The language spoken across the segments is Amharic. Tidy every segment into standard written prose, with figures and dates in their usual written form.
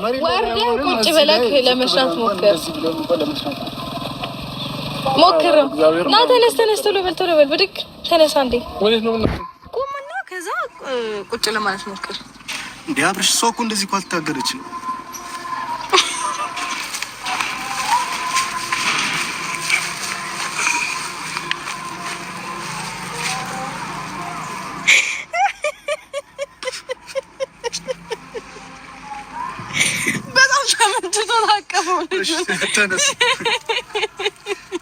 ወርደህ ቁጭ ብለህ ለመሽናት ሞክር ሞክር። ና ተነስ፣ ተነስ፣ ቶሎ በል፣ ቶሎ በል፣ ብድግ ተነሳ። እንዴ ቁምና ከዛ ቁጭ ለማለት ሞክር። እንዴ አብርሽ፣ እሷ እኮ እንደዚህ እኮ አልታገለችም። በጣም ተመችቶ ታቀፈው። ተነስ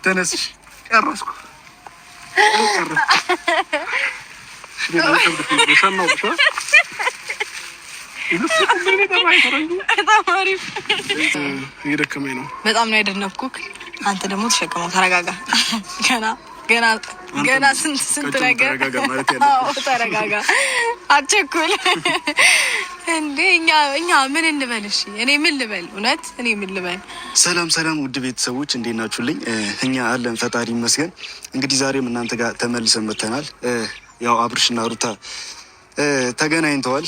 ተነስ፣ ጨረስኩ። እየደከመኝ ነው። በጣም ነው ያደነኩክ። አንተ ደግሞ ተሸከመው። ተረጋጋ። ገና ገና ገና ስንት ስንት ነገር። ተረጋጋ፣ አትቸኩል። እንዴ እኛ ምን እንበል? እሺ እኔ ምን ልበል? እውነት እኔ ምን ልበል? ሰላም ሰላም፣ ውድ ቤተሰቦች እንዴት ናችሁልኝ? እኛ አለን ፈጣሪ ይመስገን። እንግዲህ ዛሬም እናንተ ጋር ተመልሰን መጥተናል። ያው አብርሽና ሩታ ተገናኝተዋል።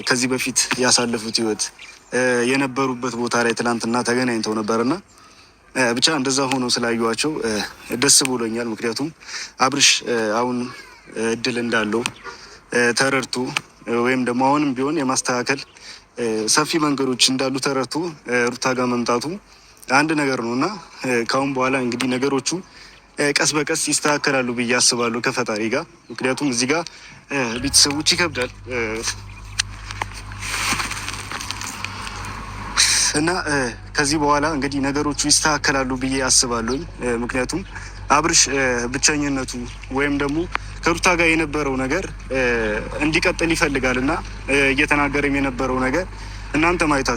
ከዚህ በፊት ያሳለፉት ህይወት የነበሩበት ቦታ ላይ ትናንትና ተገናኝተው ነበርና ብቻ እንደዛ ሆኖ ስላዩዋቸው ደስ ብሎኛል። ምክንያቱም አብርሽ አሁን እድል እንዳለው ተረድቶ ወይም ደግሞ አሁንም ቢሆን የማስተካከል ሰፊ መንገዶች እንዳሉ ተረድቶ ሩታ ጋር መምጣቱ አንድ ነገር ነው እና ከአሁን በኋላ እንግዲህ ነገሮቹ ቀስ በቀስ ይስተካከላሉ ብዬ አስባለሁ ከፈጣሪ ጋር። ምክንያቱም እዚህ ጋር ቤተሰቦች ይከብዳል እና ከዚህ በኋላ እንግዲህ ነገሮቹ ይስተካከላሉ ብዬ አስባለሁኝ። ምክንያቱም አብርሽ ብቸኝነቱ ወይም ደግሞ ከሩታ ጋር የነበረው ነገር እንዲቀጥል ይፈልጋል እና እየተናገረም የነበረው ነገር እናንተ ማየታችሁ